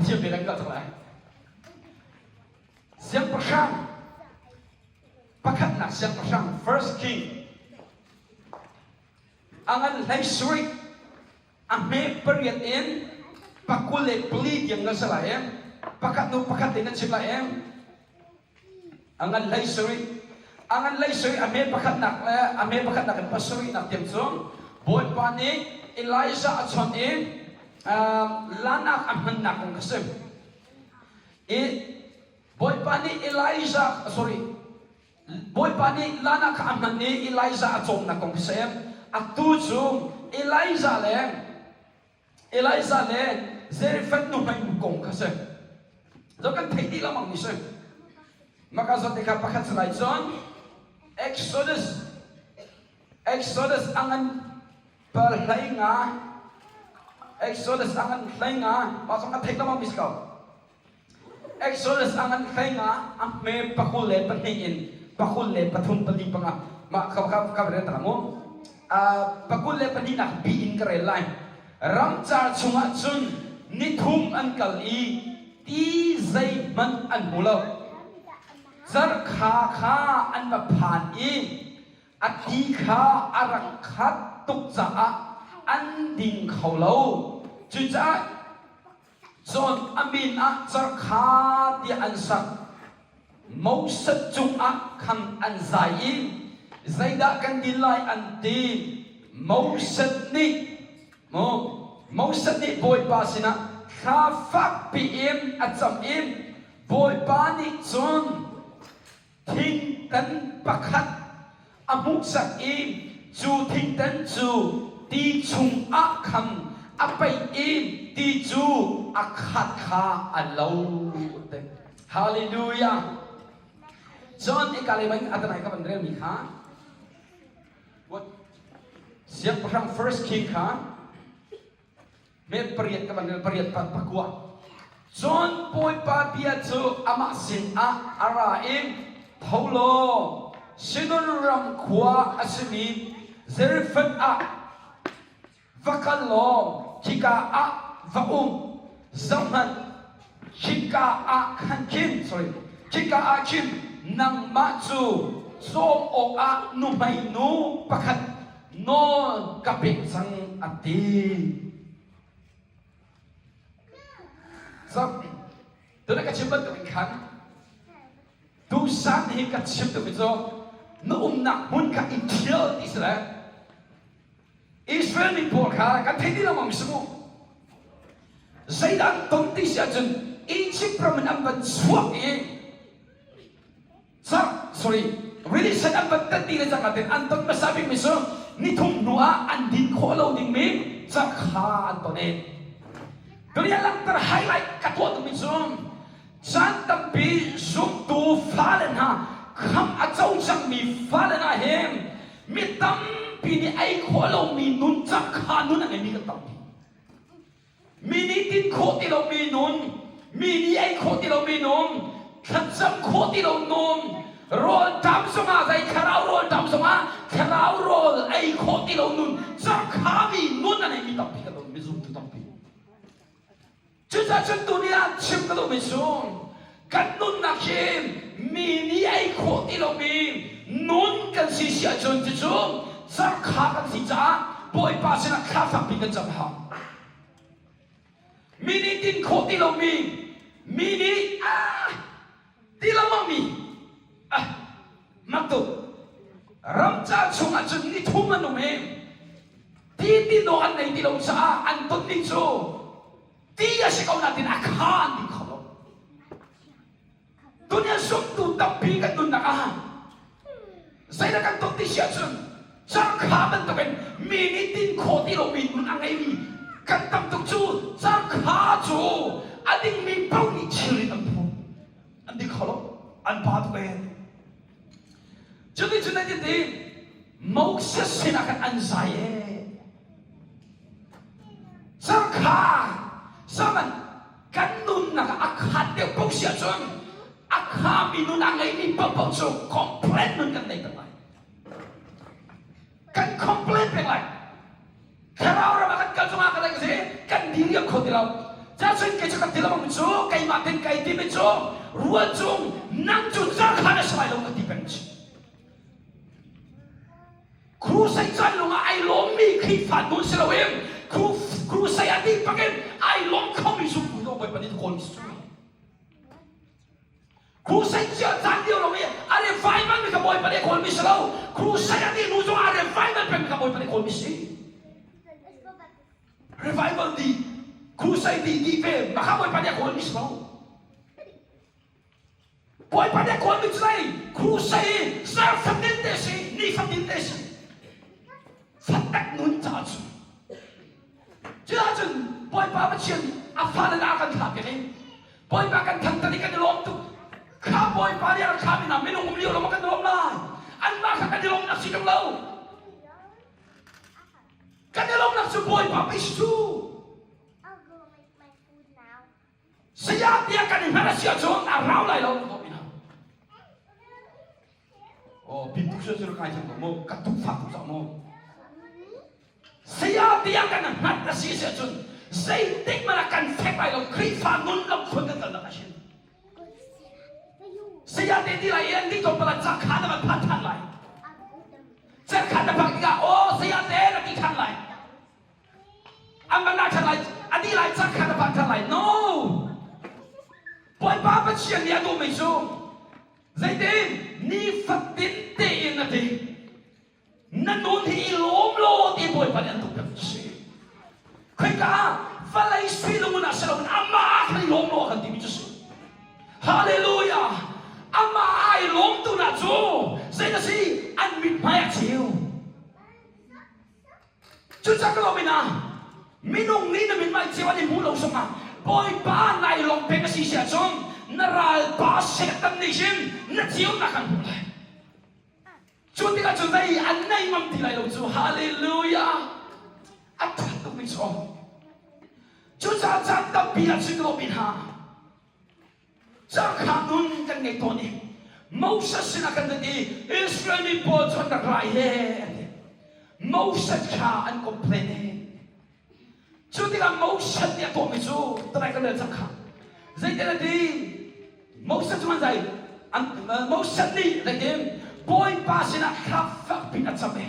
Pathian bia kan kal cang lai. Siangpahrang pakhatnak siangpahrang First King a ngan hlei sarih a hme pariat in pakul le pali tiang nan si lai em pakhat hnu pakhat te nan chim lai em a ngan hlei sarih a ngan hlei sarih a hme pakhatnak le a hme pakhatnak in pasarihnak tiang cu Bawipa nih Elijah a chawnh i lanak a hmannak kong kha si i Bawipa nih Elijah sorry Bawipa nih lana kha a hman i Elijah a cawmnak kong khi si. Atu cu Elijah le Elijah le Zarephath nuhmei kong kha si. Zo kan theih dih lengmang mi si. Maka zawn te kha pakhat si lai cun Exodus Exodus a ngan pal hlei nga Exodus a ngan hlei nga mah zong a theih lengmang mi si ko. Exodus a ngan hlei nga a hme pakul le pahnih in pakul le pathum pali panga mah ka ka ka rel ta mu pakul le pahnih nak bi in ka rel lai ramcar chungah cun nithum an kal i ti zeihmanh an hmu lo zarkha kha an va phan i a ti kha a rak khat tuk caah an ding kho lo cucaah Cun a min ah Zarkha tiah an sak. Moses cungah khan an zai i zeidah kan din lai an ti. Moses nih mu Moses nih Bawipa sinah thla fakpi in a cam i Bawipa nih cun thingtan pakhat a hmuhsak i cu thingtan cu ti chungah khan a paih i ti cu a khat kha a lo. Hallelujah. Cun ika lei bang atanai ka van relmi kha Siangpahrang First King kha Met pariat ka van rel pariat pa pakua. Cun Bawipa bia cu amah sinah a ra i tho law Sidon ram khua a simi Zarephath ah va kal law khika ah va um. Zohhmanh, khika ah khan khin sorry khika ah khin nangmah cu cawm awkah nuhmei nu pakhat nawl ka pek cang a ti. So, tuna ka chim bantuk in khan tusan hi ka chim tuk cu na umnak hmun kha i thial ti si le Israel mi pawl kha kan thei ti lo mang si mu zeidah an ton ti si ahcun Egypt ram in an van chuak i Sir, sorry, rili sen an van tat ti le cang natin an ton hmasa bikmi cu nithum hnu ah an din khawh lo dingmi cakha an ton i tuni a langhter highlight ka tuah duhmi cu caan tampi zumtu fale hna kham a co cangmi fale hna hi mi tampi nih ei khawh lomi nun cakha nun a ngeimi kan tampi. Mi nih tin khawh ti lomi nun, mi nih ei khawh ti lomi nun, thlacam khawh ti lo nun, rawlṭam zongah zei thlarau rawlṭam zongah thlarau rawl ei khawh ti lo nun, cangkhami nun a neimi tampi kan um, mizumtu tampi. Cucaah cun tuni ah chim ka duhmi cu kan nunnak hi mi nih ei khawh ti lomi nun kan si si ahcun cucu zarkha kan si caah Bawipa sinah thla fakpi kan cam hau. Mi nih tin khawh ti lomi, mi nih ah ti lengmangmi ah mak tuk. Ramcar chungah cun ni thum an um i ti ti dawh an nei ti lo caah an tonmi cu ti a si ko nain a kha an ding kho lo. Dunia zumtu tampi kan nunnak ah zeidah kan ton ti si ahcun cangkha bantukin mi nih tin khawh ti lomi nun a ngeimi kan tam tuk cu cangkha cu a dingmi paoh nih thilrit an phu an ding kho lo an pa tuk ee cuticun an ti Moses sinah khan an zai ee Cangkha zaman kan nunnak ah a khat deuh ko si ahcun a khami nun a ngeimi paohpaoh cu complain nun kan nei peng lai. Kan complain peng lai. Thlarau ram ah kan kal zongah kan si kan diriam kho ti lo. Cacun kei cu ka ti lengmang cu keimah ten kai timi cu rual cung nang cu zarkha na si lai lo ka ti peng chi. Crusade caan lungah ai lawmmi Khrihfa nun si loin crusade a dih bakin ai lawm khomi zumtu dawh Bawipa nih kawl mi si. Crusade cia caan lio lawng i a revival mi kha Bawipa nih kawl mi si lo. Crusade a dih hnu zongah a revival peng mi kha Bawipa nih kawl mi si. Revival di, crusade di, di ve, mah kha Bawipa nih a kawl mi si lo. Bawipa nih a kawl mi cu zei? Crusade zar fatin te si, ni fatin te si. Fatak nun caah cu. Cuahcun Bawipa Pathian nih a fale a kan thlah piak i Bawipa kan thangthat i kan i lawm tuk. Kha Bawipa nih a rak thlahmi hna minung um lio lawng kan i lawm lai. Anmah kha kan i lawmnak si ṭung lo. Kan i lawmnak cu Bawipa pei si cu. Saya tiah kan i hngalh a si ahcun a rau lai lo. Oh, pintu cu cu kai thiam ko mu, ka tuk fak tuk cang mu. Saya tiah kan hngat a si si ahcun zeitik hmanh ah kan fek lai lo Khrihfa nun lam phun kan kalnak a si. Saya te ti lai i an nih tlawmpal ah cakha na van phan than lai. Cakha na phak tikah aw saya te na ti than lai. An van ah than lai, a dih lai cakha na phan than lai. No! Bawipa Pathian nih a duhmi cu zeitin nifatin tein a ti. Na nun hi i lawm law ti Bawipa nih an tuk kan si. Khoika ah vawlei sui lungun ah si loin amah ah khan i lawm law kan timi cu si. Hallelujah! Amah ah i lawm tu na cu zei na si an mithmai a cheu. Cucaah ka lawm ina minung nih na mithmai cheu an i hmuh lo zongah Bawipa nai lawm peng a si si ahcun na ralpa Satan nih hin na ceunak an hmuh lai. Cu tikah cun zei an nei ngam ti lai lo cu. Hallelujah! A ṭha tukmi cu um. Cucaah caan tampi ah cun lawmi hna cangkha nun kan ngei tawn i Moses sinah kan rat i Israel mi pawl cu an rak rai he an ti. Moses kha an complain he. Cu tikah Moses nih a tuahmi cu tawai kan rel cang kha. Zeitin a ti? Moses cu an zai Moses nih zeitin Bawipa sinah thla fakpi a cam he.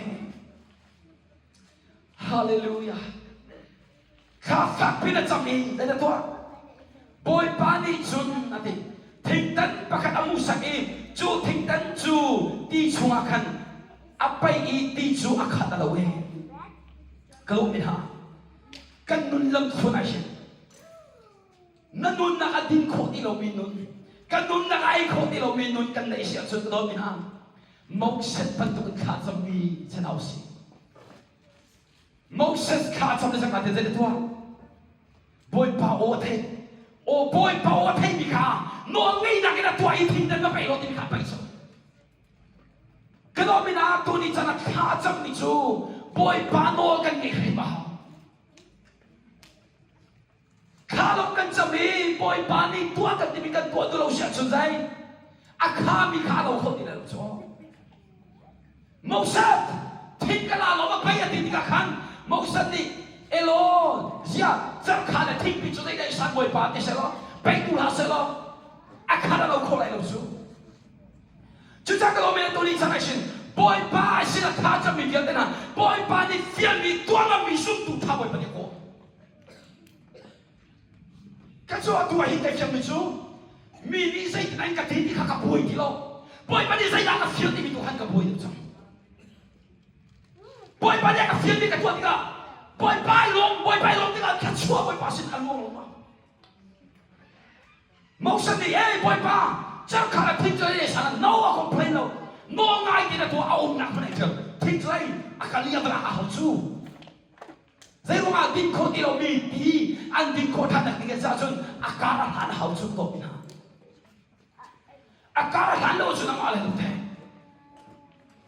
Hallelujah. Thla fakpi a cam i zei a tuah? Bawipa nih cun a ti. Thingtan pakhat a musak i cu thingtan cu ti chungah khan a paih i ti cu a khat a lo e. Ka lawm hna. Kan nun lam thlun ah hin na nunnak a din khawh ti lomi nun, kan nunnak a ei khawh ti lomi nun kan neih si ahcun ka dawtmi hna, Moses bantuk in thla cammi chanau si. Moses thla cam le cangka te zei tuah? Bawipa aw a theih. Aw Bawipa aw a theihmi kha nawl ngeihnak in a tuah i thingtan va paih law timi kha a paih colh. Ka dawtmi hna, tuni caan ah thla a cammi cu Bawipa nawl kan ngeih hrim a hau. Thla lawng kan cam i Bawipa nih tuah kan timi kan tuah duh lo si ahcun zei a khami kha a lo kho ti lai lo cu. Moses thing ka la law va pei a ti tikah khan Moses nih elaw ziah cerhkha le thingpi cu zeidah i san Bawipa ti seh law pei tu hlah seh law a khan a lo kho lai lo cu. Cucaah ka lawm i tuni cang ai sin Bawipa sin a tha cangmi vialte hna Bawipa nih fialmi tuah ngammi zumtu tha Bawipa nih a kawl. Ka cu atu ah hin kai fiangmi cu mi nih zeitin an ka ti ti kha ka buai ti lo. Bawipa nih zeidah ka fial timi tu khan ka buai deuh cang. Bawipa nih a ka fialmi ka tuah tikah Bawipa i lawm, Bawipa i lawm tikah thluachuah Bawipa sin a luang lo ma. Moses nih hey Bawipa cerhkha le thing cu ei sana no a complain lo nawl ngai tin a tuah a umnak hmanh ai ṭial thing cu ei a kal i a va lak a hau cu zei ruangah din khawh ti lomi ti an din khawh ṭhan nak ding caah cun a kar a hlan a hau cu to hna a kar a hlan lo cun amah le te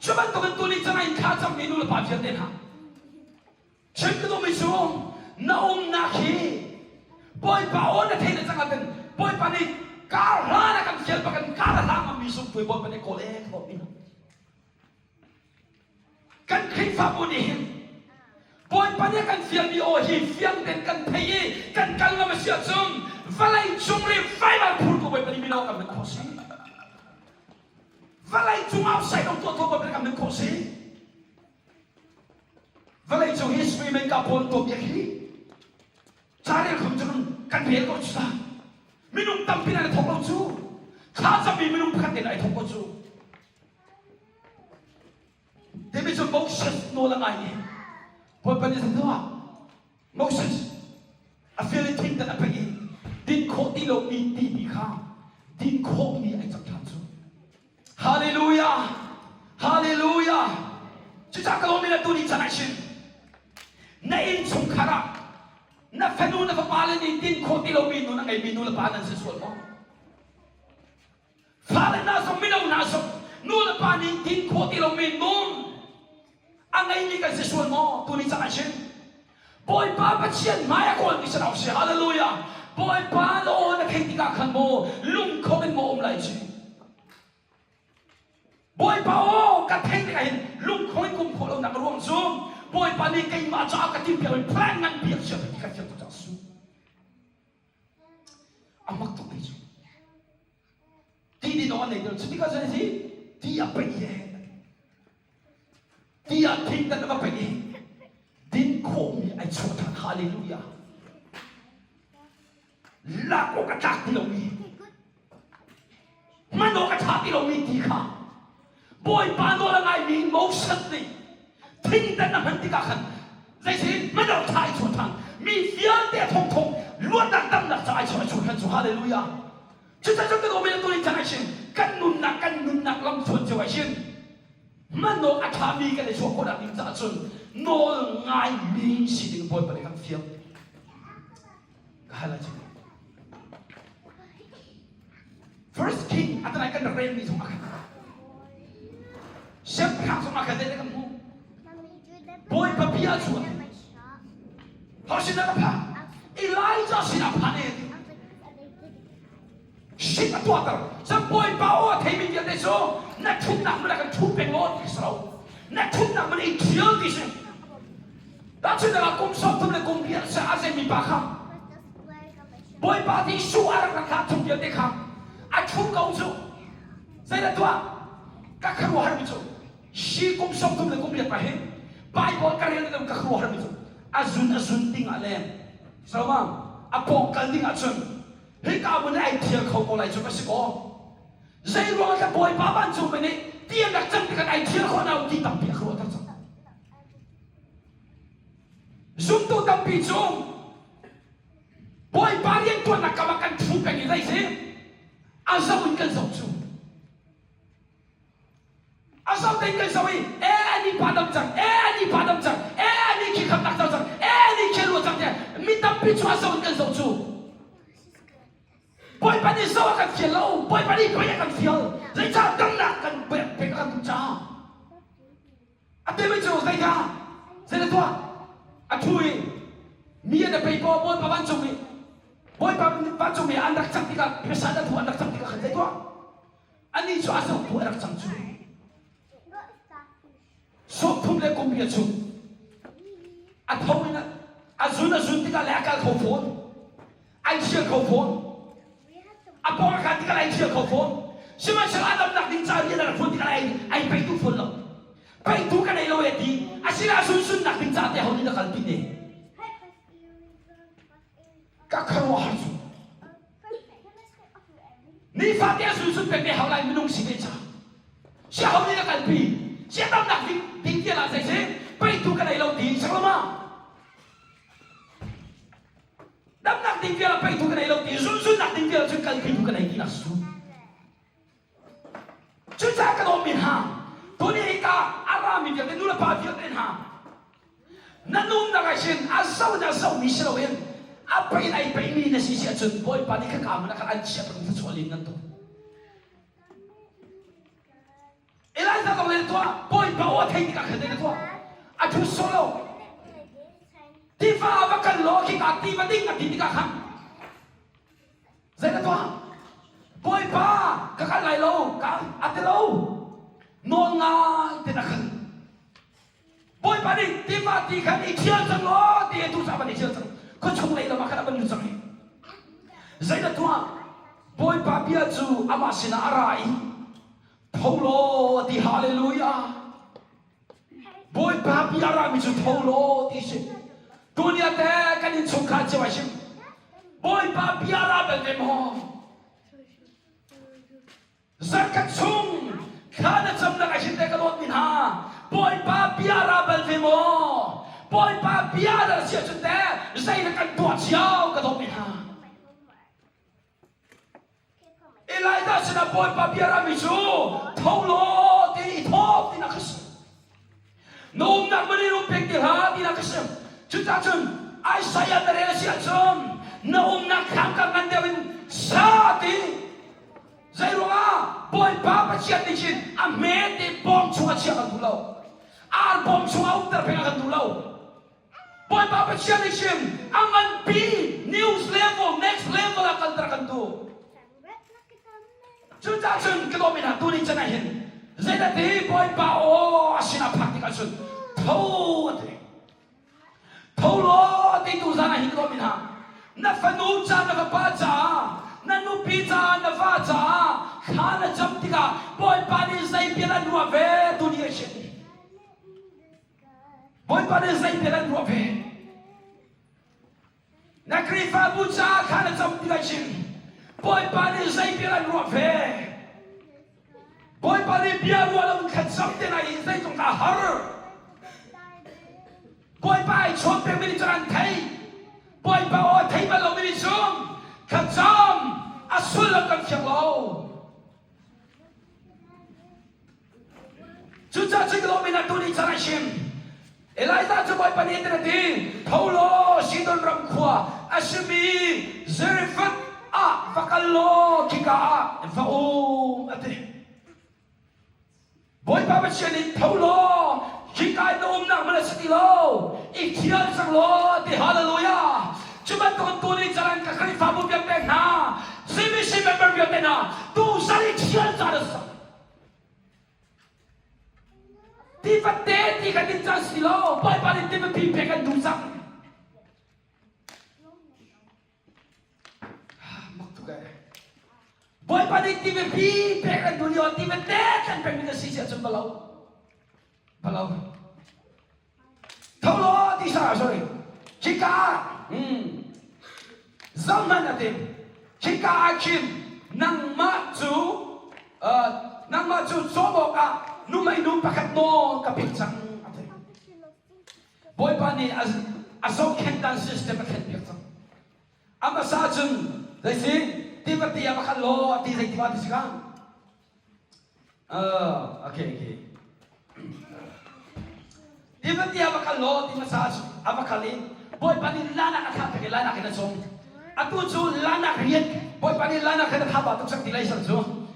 cu bantukin tuni cang in thla cammi nu le pa vialte hna Chim ka duhmi cu na umnak hi Bawipa aw na theih le cang ahcun Bawipa nih kar hlan a kan fial bak in kar a hlang mi zumtu Bawipa nih kawl ee ka ina. Kan Khrihfabu nih hin Bawipa nih a kan fialmi aw hi fiang tein kan thei i kan kal ngam a si ahcun vawlei cung revival phurtu Bawipa nih mino kan hman khawh si. Vawlei cung outside um tuah tuah Bawipa nih kan hman khawh si. Vawlei cung history mei ka pawl tuah biak hi carel khom cun kan rel ko cu ta. Minung tampi nan i thawk lo cu. Thlacammi minung pakhat te ai thawk ko cu. Timi cu Moses nawl a ngai i Bawipa nih hnuah Moses a fil i thingtan a pek i din khawh ti lomi timi kha din khawhmi ai cang ṭhan cu. Hallelujah! Hallelujah! Cucaah ka lawm in atu ni caan ah hin na innchungkhar ah na fanu na fapa le nih din khawh ti lomi nun a ngeimi nu le pa nan si sual maw? Fale hna zong mino hna zong nu le pa nih din khawh ti lomi nun a ngeimi kan si sual maw? Tuni caan ah hin Bawipa Pathian hmai a kawlmi si hau si. Hallelujah! Bawipa na aw na theih tikah khan maw lungkhong in maw um lai ci? Bawipa aw ka theih tikah hin lungkhong in kum khawh lonak a ruang cu Bawipa nih keimah caah ka timhpiakmi plan nganpi a chiah ti ka fiang tuk caah su. A mak tuk ti cu. Ti din awk an nei ti lo. Cu tikah cun hi ti a peih he ti ah thingtan a va peih i din khawhmi ai chuah ṭhan. Hallelujah. Lak awk a tlak ti lomi hman awk a ṭha ti lomi ti kha Bawipa nawl a ngaimi Moses nih thingtan a hman tikah khan zeisin hman awk ṭha ai chuah ṭhan. Mi vialte a thongthong luatnak damnak ca ai chuah ai chuah ṭhan cu. Hallelujah. Cucaah kan um in tu chan ah kan nunnak kan nunnak lam chuan cio ah hin hman awk a ṭhami kan i chuah khawhnak ding caah cun nawl ngaimi si ding Bawipa nih kan fial. Ka hal ah First King atanai kan rak relmi zong ah khan siangpahrang zong ah khan zei kan hmuh Bawipa bia cu ho sin dah ka phak Elijah sinah phan e shit a tuahter cun Bawipa aw a theimi vialte cu na ṭhutnak hmun ah kan ṭhu peng law ti si lo na ṭhutnak hmun i ṭhial ti si tahchunhnak ah kum 30 le kum riat sa a zeimi pa kha Bawipa Jesuh a rak rak kha chung vialte kha a ṭhu ko cu zeidah tuah ka khuaruahharmi cu hi kum 30 le kum riat pa hi Bible ka rel ka khuaruahharmi cu a zun a zun ding ah le Salma a pawng kal ding ah cun hika mun ai thial kho ko lai cu ka si ko zei ruang ah Bawipa vancung mi nih ti an rak cang tikah ai thial khawh na ti tampi a khuaruahter cang zumtu tampi cu Bawipa riantuannak kam ah kan thu peng i zei si a zoh in kan zoh cu a zoh tein kan zoh i e ani pa dam cang e ani pa dam cang e ani khi khamnak cang cang e ani khi ruah cang tiah mi tampi cu a zoh in kan zoh cu Bawipa nih zoh a kan fial lo Bawipa nih pei a kan fial zeicah damnak kan pek pek a kan duh caah A timi cu zeidah? Zeidah tuah? A ṭhu i mi an pei paw Bawipa vancung i Bawipa vancung i an rak cang tikah pesa an thu an rak cang tikah khan zei tuah? Anih cu a zohtu a rak cang cu. 30 le kum riat chung a tho in a zun a zun tikah le a kal kho fawn ai thial kho fawn a pawng a khan tikah ai thial kho fawn sihmanhsehlaw a damnak ding ca rian a rak fawn tikah ai ai pei tu fawn lo pei tu ka nei lo e ti asina sunsunnak ding ca te ho nih na kalpi ne ka khuaruahhar cu nifate a sunsun pek ve hau lai minung si ve ca sia ho nih na kalpi sia damnak ding ding tial ah zei si peitu ka nei lo ti saklama damnak ding vial ah peitu ka nei lo ti zunzunnak ding vial cun kalpi tu ka nei ti nak su Cucaah ka dawtmi hna, tuni hika a rami vialte nu le pa vialte hna, na nunnak ah hin a zo in a zomi si loin a pei in ai peimi na si si ahcun Bawipa nih khaka hmun ah khan an chiah peng thluachuah lim nan tuk. Elijah zong le tuah, Bawipa aw a thei tikah khan na tuah. A ṭhu solo. Tiva va kal law khika tiva ding a ti tikah khan Zei na tuah? Bawipa, ka kal lai lo, ka a ti lo. Nawl ngai te na kal. Bawipa Bawipa nih tiva ti khan i ṭhial cang law ti tu sa van i ṭhial cang. Khuachung lei lam ah khan a van lut cang hi. Zeidah tuah? Bawipa bia cu amah sinah a ra i tho law ti hallelujah. Bawipa bia a rami cu tho law ti si. Tunia te kan innchungkhar cio ai sim. Bawipa bia ra bal ve maw? Zarkhat chung thla na camnak a hin te ka dawtmi hna Bawipa bia ra bal ve maw? Bawipa bia na si ahcun teh zei na kan tuah cio ka dawtmi hna. Elijah sinah Bawipa bia rami cu tho law ti i thawk tinak a si. Na umnak man in um pek ti hlah tinak a si. Cucaah cun Isaiah na rel a si ahcun na umnak thlam ka ngan deuh in sa ti. Zeiruangah Bawipa Pathian nih hin a hme te bawm chungah chiah kan duh lo. Ar bawm chungah umter peng a kan duh lo. Bawipa Pathian nih hin a nganpi news level next level ah kalter kan duh. Cucaah cun ka dawmi hna tuni can ah hin zeidah ti Bawipa aw a sinah phak tikah cun tho a ti. Tho law ti tu zan ah hin ka dawmi hna na fanu ca na fapa caah na nupi caah na va caah thla na cam tikah Bawipa nih zei bia an ruah ve tuni a si. Bawipa nih zei bia an ruah ve. Na Khrihfabu caah kha na cam ti lai chim. Bawipa nih zei bia an ruah ve. Bawipa nih bia ruah lo in thlacam te lai i zeitluk dah har. Bawipa ai chawn pengmi nih cun an thei. Bawipa aw a thei bal lomi nih cun thlacam a sullam kan fiang lo. Cucaah cun ka lawm in atu nih caan a chim. Elijah cu Bawipa nih hitin a ti, Tho law Sidon ram khua a simi Zarephath ah va kal law khika ah va um, a ti. Bawipa Pathian nih tho law hika in na umnak hmun a si ti lo, i thial cang law ti hallelujah. Cu bantukin tu nih caan ka Khrihfabu vialte hna, CBC member vialte hna, tu zan i thial caan a si. Tifate ti kan din cang si lo, Bawipa nih tivapi pek kan duh cang. Mak tuk eh. Bawipa nih tivapi pek kan duh lio tivate kan pek mi na si si ahcun balo. Balo. Tho law ti sa sorry. Khika zohhmanh a ti. Khika ah khin nangmah cu nangmah cu cawm awkah nuhmeinu pakhat nawl ka pek cang a ti. Bawipa nih a zohkhenh dan system a thlen piak cang. A hmasa cun zeisi tivate ah va kal law a ti zei tiva ti si ka? Okay okay. Tivate ah va kal law ti hmasa a va kal i Bawipa nih lanak a thlah pek i lanak in a cawm. Atu cu lanak rian Bawipa nih lanak hin a thlah ba tuk cang ti lai sal cu.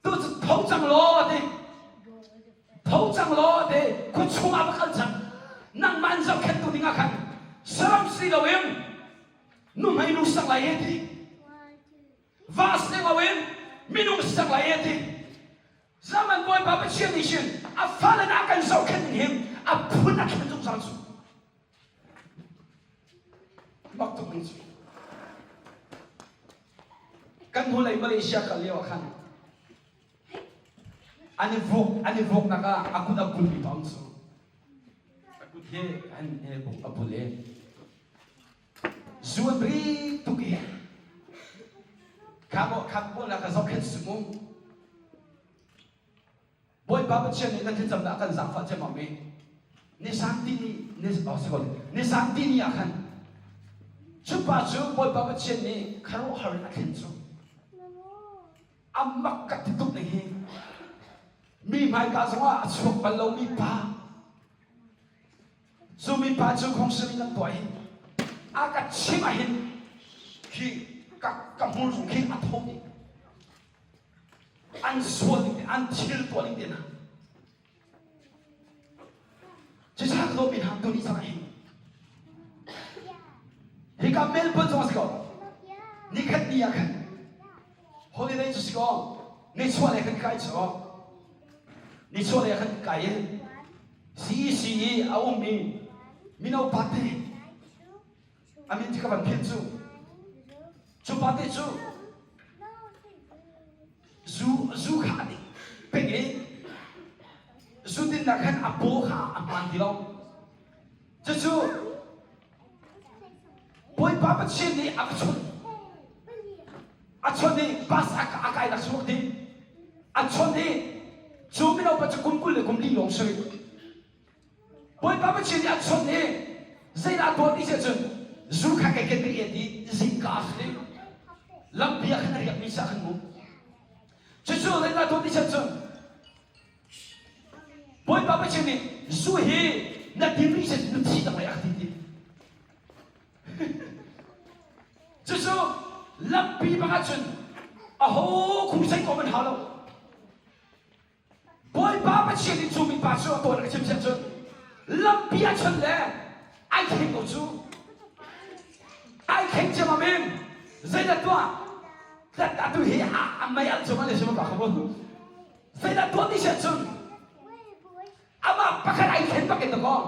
Tu cu tho cang law a ti. Tho cang law ti khua chungah va kal cang. Nangmah an zohkhenhtu dingah khan saram si loin nuhmei nu sak lai e ti. Va si loin minung sak lai e ti. Zaman Bawipa Pathian nih hin a fale na kan zohkhenh ning hin a phun a thlen zungzal cu. Mak tuk ning cu. Kan hnulei Malaysia kal lio ah khan an i vuak an i vuaknak ah a kut a bulmi pa um cu. A kut hi an he a bul i zu an ri tuk i kha maw kha pawl ka zohkhenh si mu. Bawipa Pathian nih na thlacamnak a kan zaangfah ciammam i nisan tini ni oh si ko nisan tini ah khan cu pa cu Bawipa Pathian nih khuaruahhar in a thlen cu a mak ka ti tuk ning hi mi hmaika zongah a chuak bal lomi pa cu mi pa cu khongsiling kan tuah i a ka chim ah hin khi ka ka hmur zong khi a tho dih An sual ning te, an thil tuah ning te hna. Cucaah ka dawtmi hna tuni cang ah hin hika Melbourne zong a si ko. Nikhat ni ah khan holiday cu si ko. Nichuah lei khan kai cu. Nichuah lei khan kai in. CEC i a ummi mino pate a min cu ka van philh cu. Cu pate cu zu zu kha a dik peng i zu dinnak khan a paw kha a hmaan ti lo. Cucu Bawipa Pathian nih a ka chawnh. A chawnh i bus a kainak chung ding. A chawnh i cu mino pa cu kum 20 le kum li lawng si rih. Bawipa Pathian nih a chawnh i zeidah tuah ti si ahcun zu kha kei ken rih ti zingka a si lampi ah khan a riakmi sa khan mu. Cucu zeidah tuah ti si ahcun Bawipa Pathian nih zu hi na din rih si na thi tak lai a ti ti. Cucu lampi bang ahcun aho khusai ko man hau lo. Bawipa Pathian nih cu mipa cu a tawn a chim siah cun lampi ah chun le ai thleng ko cu. Ai thleng ciammam in zeidah tuah? Atu hi a mei al cung an si ma ka khamu. Zeidah tuah ti siah cun amah pakhat ai thlen bak in dakaw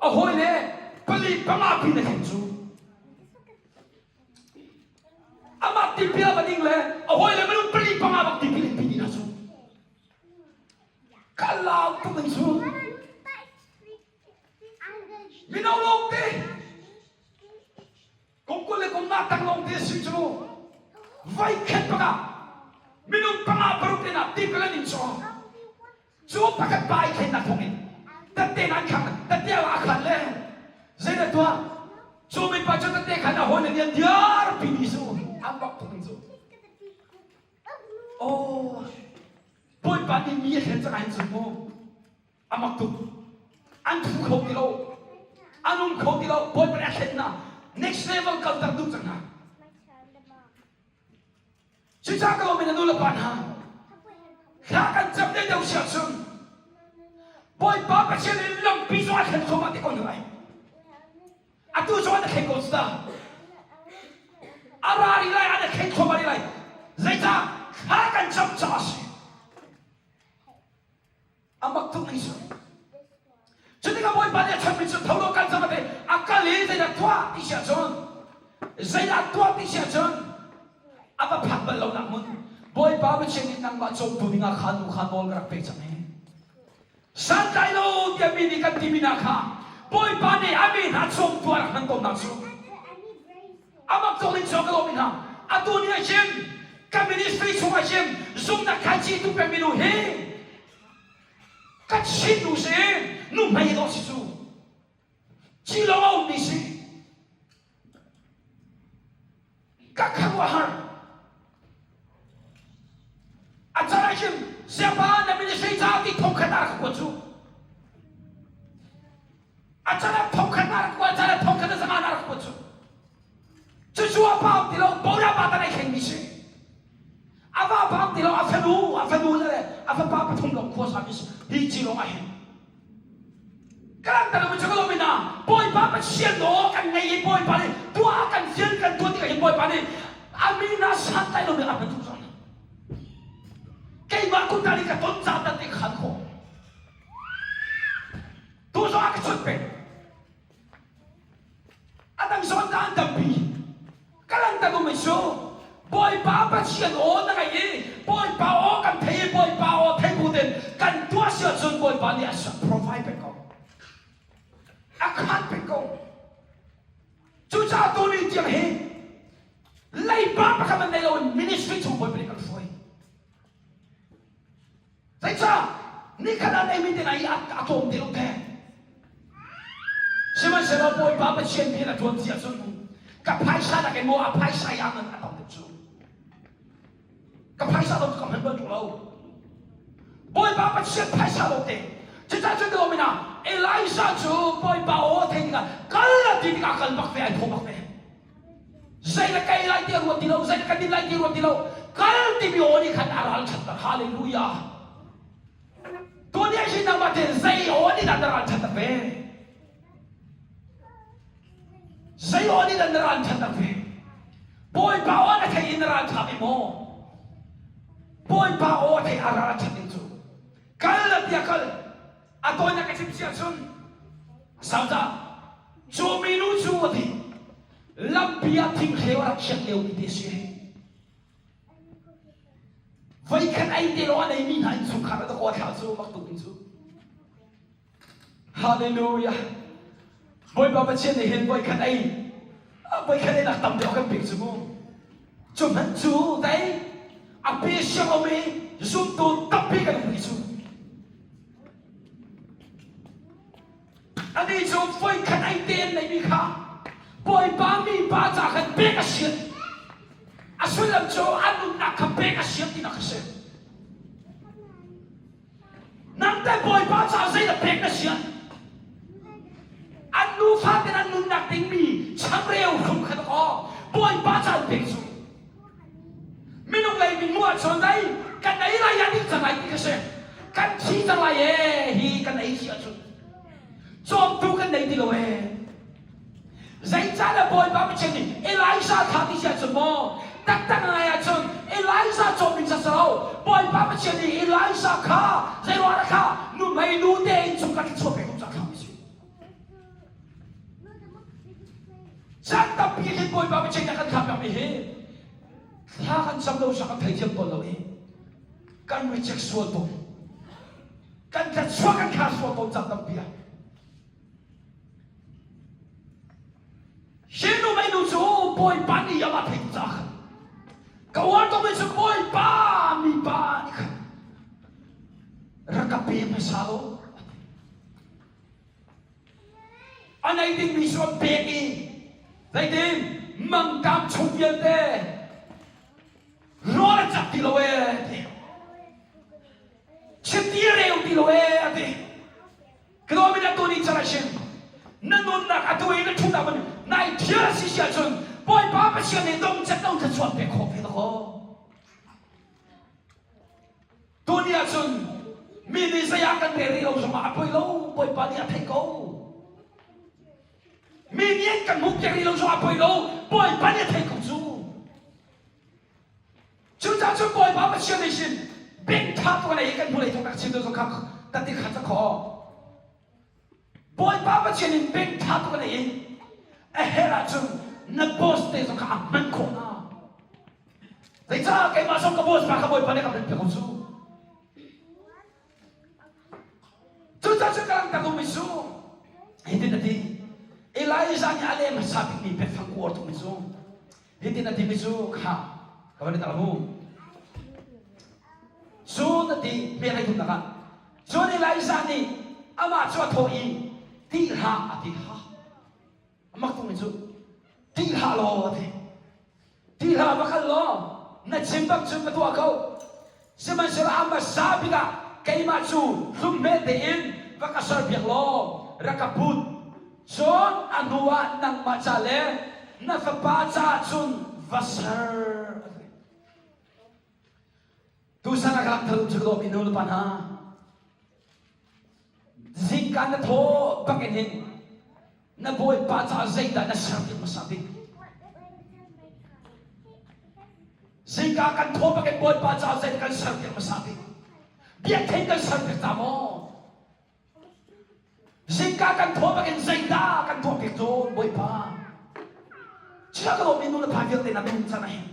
a hawi le pali panga pin a thlen cu. Amah tipil a va ding le a hawi le minung pali panga bak tipil in pi dih hna cu. Ka lau tuk in cu. Mino lawngte kum 20 le kum nga tang lawngte si cu voi khat bak ah minung panga paruk in ah tipil an in cawng. Cu pakhat pa i thlennak thawng in tette nan khang tette a khan le zeidah tuah cu mipa cu tette khan a hawi le nih an diarpi dih su an bak tuk in cu. Oh, Bawipa nih mi a thlen cang ai cun mu. A mak tuk. An thu kho ti lo. An um kho ti lo. Bawipa nih a thlen hna. Next level kalter duh cang hna. Cucaah ka lawm in a nu le pa hna, thla kan cam deuh deuh si ahcun Bawipa Pathian in lampi zong a thlen thluahmah te ko hna lai. Atu zong an thleng ko cu ta. A ra rih lai, an thleng thluahmah rih lai. Zeicah thla kan cam caah a si. A mak tuk mi cu. Cu tikah Bawipa nih a chanmi cu tho law kal cang a ti. A kal i zeidah tuah ti si ahcun zeidah tuah ti si ahcun a va phak bal lonak hmun Bawipa Pathian nih nangmah cawmtu dingah kha nu kha nawl ka rak pek cang hi. Santlai lo tiah mi nih kan timi hna kha Bawipa nih a mi hna cawmtu a rak hman tawnnak cu Amah cawk in cawk ka lawm hna. Atu ni ah hin ka ministry chung ah hin zumnak khaici tu pekmi nu hi ka Chin nu si nu hmei dawh si cu. Ci lawng a ummi si. Ka khuaruahhar. A can ah hin siapa na ministry ca ti thongkhat ah ka kuat cu. A can ah thongkhat ah rak kuat, a can ah thongkhat a zanga ah rak kuat cu. Cucu a pa ti lo, Bora pa tan ai thlengmi si. A va pa ti lo, a fanu, a fanu le a fapa pathum lawng khua sami si. Hi ci lawng ah hin. Kan tan cu ka lo ina Bawipa Pathian naw kan ngei i Bawipa nih tuah kan fian kan tuah tikah hin Bawipa nih a min ah santlai lo mi a hman zungzal. Keimah kut nih ka ton ca tan te khan khawh. Tu zong ah ka chawnh peng. A dang zawn dah an tampi. Ka langter um su. Bawipa Pathian aw na ngaih i Bawipa aw kan thei i Bawipa aw thei bu tein kan tuah si ahcun Bawipa nih a provide peng ko. A khan peng ko. Cucaah tuni tiang hi leiba pakhat man nei loin ministry chung Bawipa nih kan hruai. Zeicah nikhat ah neimi te i a tlawm te lo te. Sihmanhsehlaw Bawipa Pathian rian a ṭuan ti ahcun ka phaisa nakin maw a phaisa i a ngan a tam deuh cu. Ka phaisa lo cu ka hman bal ṭung lo. Bawipa Pathian phaisa lo te. Cucaah cun ka min ah Elijah cu Bawipa aw thei tikah kal a ti tikah kal bak ve ai thawh bak ve. Zei na kai lai ti a ruat ti lo, zei na ka din lai ti a ruat ti lo. Kal timi aw nih khan a ral ṭhat Hallelujah. Tuni ah hin nangmah te zei aw nih dah na ral ṭhat ve? Zei aw nih dah na ral ṭhat ve? Bawipa aw na thei in na ral ṭha ve maw? Bawipa aw thei a ral ṭhat ding cu. Kal na tia kal. A tawinak ka chim si ahcun sau ca cu minu cu a ti lampi ah thinghreu a rak khiak lio mi te si. Voikhat ei te lawng a neimi hna innchungkhar a dakaw thla cu mak tuk cu. Hallelujah. Bawipa Pathian nih hin voikhat ei voikhat ei nak tam deuh kan pek cu mu. Cu hmanh cu dai a pe siang om i zumtu tampi kan um rih cu. Anih cu voikhat ei te an neimi kha Bawipa mipa ca khan pek a sian. A sullam cu a nunnak kha pek a sian tinak a si. Nang teh Bawipa ca zeidah pek na sian? An nufa ten an nunnak dingmi changreu hrum kha kaw Bawipa ca an pek cu. Minung lei min hmuh ahcun dai kan ei lai ah ding cang lai ti kha si. Kan thi cang lai ee hi kan ei si ahcun cawmtu kan nei ti lo ee. Zeicahdah Bawipa Pathian nih Elijah thah ti si ahcun maw taktak ngai ahcun Elijah cawm in sasalo Bawipa Pathian nih Elijah kha zeiruangah kha nuhmei nu te in chung kha thluachuah pek cah thlah si. Caan tampi hin Bawipa Pathian nih a kan thlah piakmi hi thla kan cam lo sak kan theithiam tawn lo i kan reject sual tawn kan thlachuah kan khar sual tawn caan tampi ah Hi nu mei nu cu Bawipa nih amah theih caah khan ka uar tukmi cu Bawipa mipa nih khan rak ka pe hmasa law a nei dingmi cu an pek i zeitin mangtam chung vialte rawl a cak ti lo ee ti chiti reu ti lo ee a ti Ka min atu nih chan a chim. Na nunnak atu i na ṭhutnak man nai thial a si si ahcun Bawipa Pathian nih dongcat lo thluachuah pek khawh ve dakaw. Tuni ahcun mi nih zei ah kan rel rih lo zongah a poi lo Bawipa nih a theih ko. Mi nih an kan hmuh piak rih lo zongah a poi lo Bawipa nih a theih ko cu. Cucaah cun Bawipa Pathian nih hin bing ṭha tuk lei kan hnulei thawk chim deuh kha ka ti kha ca khaw. Bawipa Pathian in bing ṭha tuk lei in a herh ahcun na boss te zong kha a hman khawh hna. Zeicah keimah zong ka boss pa kha Bawipa nih ka hman piak ko cu. Cucaah cun ka langter duhmi cu hitin a ti. Elijah nih a leh hmasa bikmi biafang kuar tukmi cu Hitin a timi cu kha ka van i tar mu. Cun a ti hmel ai thumnak ah cun Elijah nih amah cu a thawh i ti hlah a ti ha mak tungmi cu ti hlah law a ti ti hlah va kal law na chim bak cun ka tuah ko Sihmanhsehlaw a hmasa bik ah keimah cu hlumhme tein va ka serpiak law rak ka put. Cun a hnuah nangmah ca le na fapa caah cun va ser. Tusan a ka langter cu ka dawtmi nu le pa hna. Zingka na thaw bak in hin na bawipa caah zeidah na ser ti hmasa bik. Zingka kan thaw bak in bawipa caah zeidah kan ser ti hmasa bik. Biaktheng kan ser piak ta maw? Zingka kan thaw bak in zeidah kan tuah piak tawn bawipa. Chia ka lawmmi nu le pa vialte na nun chan ah hin.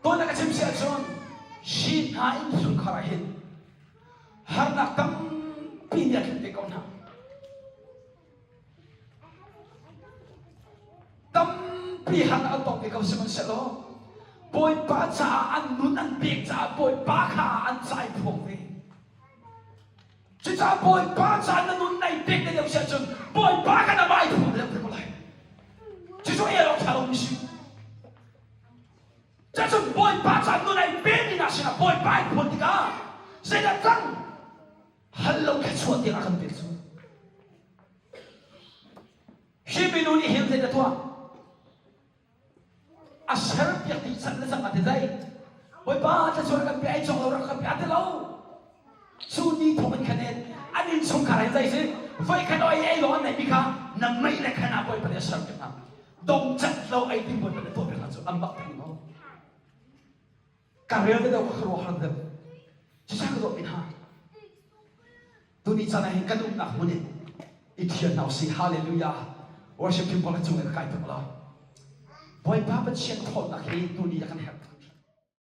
Tuan na ka chim si ahcun hi hna innchungkhar ah hin harnak tampi nih a tlunh te ko hna. Tampi harnak an tong te ko sihmanhsehlaw Bawipa caah an nun an pek caah Bawipa kha an cai phuang ve. Cucaah Bawipa caah na nun nai pek na lio si ahcun Bawipa kha na vai phuang lio te ko lai. Cucu el awk ṭha lomi si. Cucun Bawipa caah nun ai pemi hna sinah Bawipa ai phuan tikah zeidah cang hal lo thluachuah tiang a kan pek cu. Hi minu nih hin zeidah tuah? A serpiak dih cang le cang a ti dai. Bawipa thluachuah kan pe ai cawk lo rak kan pe a ti lo. Cu ni thawk in khan in an innchungkhar hin zei si voi khat oi ei lawng an neihmi kha na mei le khan ah Bawipa nih a serpiak hna. Dongcat lo ei ding Bawipa nih tuah piak hna cu an bak theng lo. Ka rel deuh ka ruah har deuh. Cuca ka dawt mi hna. caan ah hin kan umnak hmun in i thian hna usih. Hallelujah. Worship team pawl ka cung in ka kai tuk lo. Bawipa Pathian thawnnak hi tuni ah kan herh.